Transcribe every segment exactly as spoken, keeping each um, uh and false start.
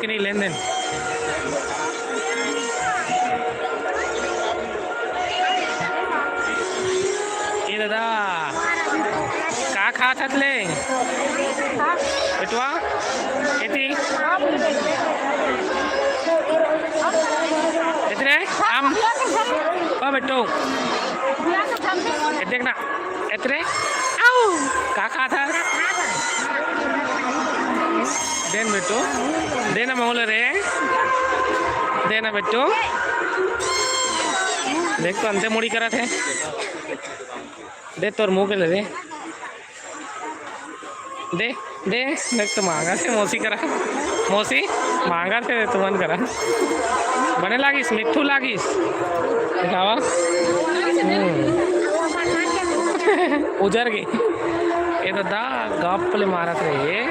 नहीं, लेन देन। ए दादा, का खात हस ले? बेटवा, एती। एतरे, आम। ओ बेटो। ए देख ना। एतरे। आऊ। का खात हस? देन बेटो। दे ना मोला रे। दे ना बेटो। देख तो अंते मुड़ी करत हे। दे तोर मुंह के ले दे। दे, दे, देख तो मांगथे मौसी करा। मौसी, मांगथे तुमन करा। बने लागिस, मिट्ठू लागिस। दिखावा। हम्म। उजर गे। ए दादा, गप ले मारत रहे।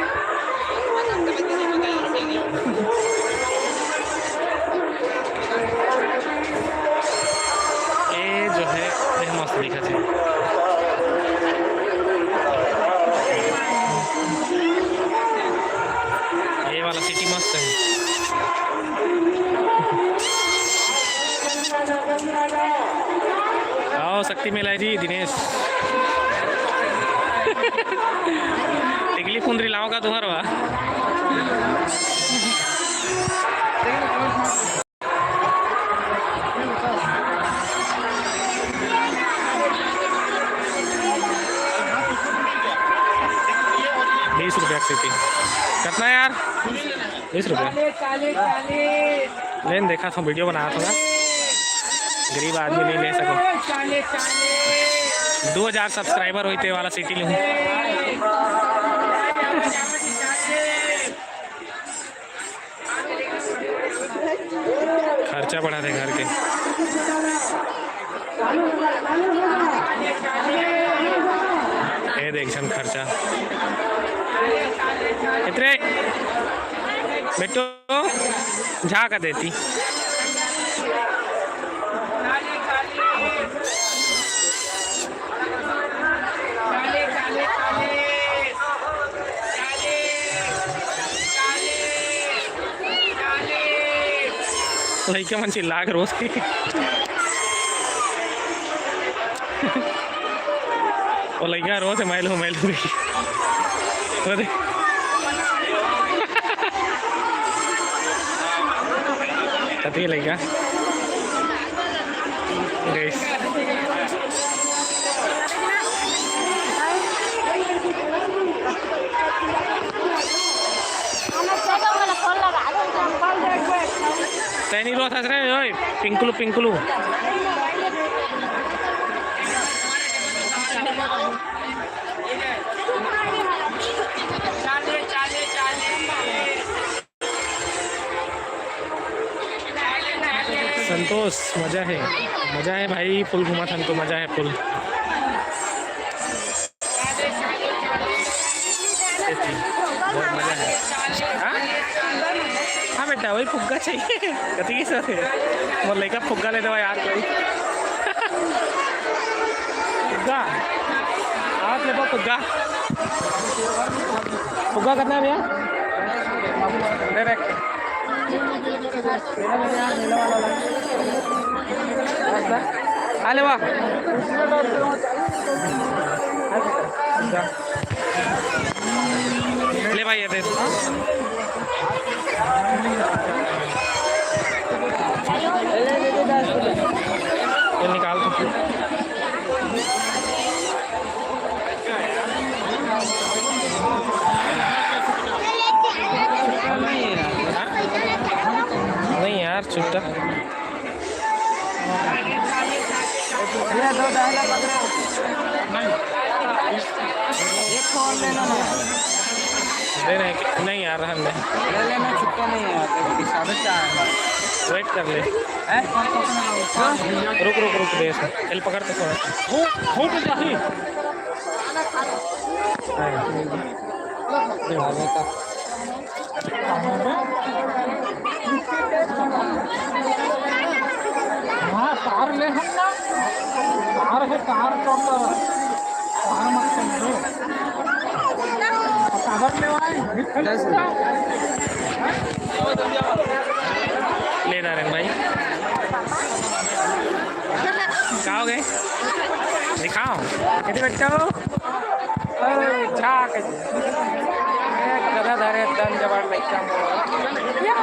ए जो है, ये मस्त दिखत हे। ये वाला सिटी मस्त हे। आओ, शक्ति मेला हे जी, दिनेश। टिकली फुंदरी लाओ का तुम्हारा? बीस रुपया के सीटी। कितना यार? बीस रुपया। लेन देखा था, वीडियो बनाया था ना। गरीब आदमी नहीं ले सको। दो हजार सब्सक्राइबर होते वाला सीटी लूँ। खर्चा बढ़ा दे घर के। ए देख झन खर्चा। इतरे बेटो झाका देती। लइका मन चिल्ला के रोत हे। ओ लइका रोत हे, "मैं लूँ, मैं लूँ।" वो दे। कति लइका। गइस। तैं नहीं रोत हस रे, ओए, पिंकलू, पिंकलू। संतोष, मजा है, मजा है भाई, full घूमत हन तो मजा है full। बहुत मजा है। हाँ? हाँ बेटा, वही फुग्गा चाहिए। कति के सर है? मोर लइका फुग्गा ले देवा यार कोई। फुग्गा। आप ले दो फुग्गा। फुग्गा कितना है भैया? ले रे। आ ले वाह। ले भाई, ये दे। ये निकाल दो। नहीं यार, छुट्टा। ये दो दाहिला पकड़े। एक ठो और ले लो ना। दे रहे हैं कि-, नहीं यार, रहने दे। ले लेना, छुट्टा नहीं है, अभी साढ़े चार है। Wait कर ले। हैं? रुक, रुक, रुक, दे इसको। चल, पकड़ तो थोड़ा। हो, हो तो जाही। हाँ। हाँ, कार ले हम ना। कार है, कार तो, तो कार मत समझो। कागज ले आए, दस रुपये। ले जा रहे हैं भाई। का हो गे? दिखाओ। ये देखो बच्चों। ओ, झाक। ए, गदा धरे, दन जबर लइका। या।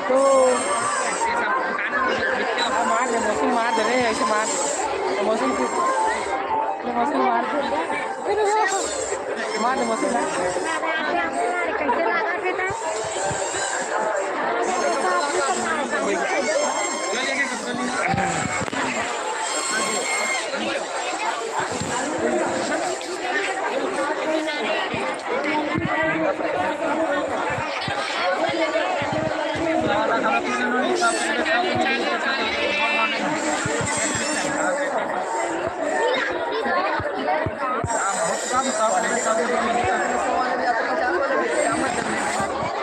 तो मार दे, मौसम मार दे रे, ऐसे मार दे। मौसम को, मौसम मार दे। मार दे, मौसम मार दे।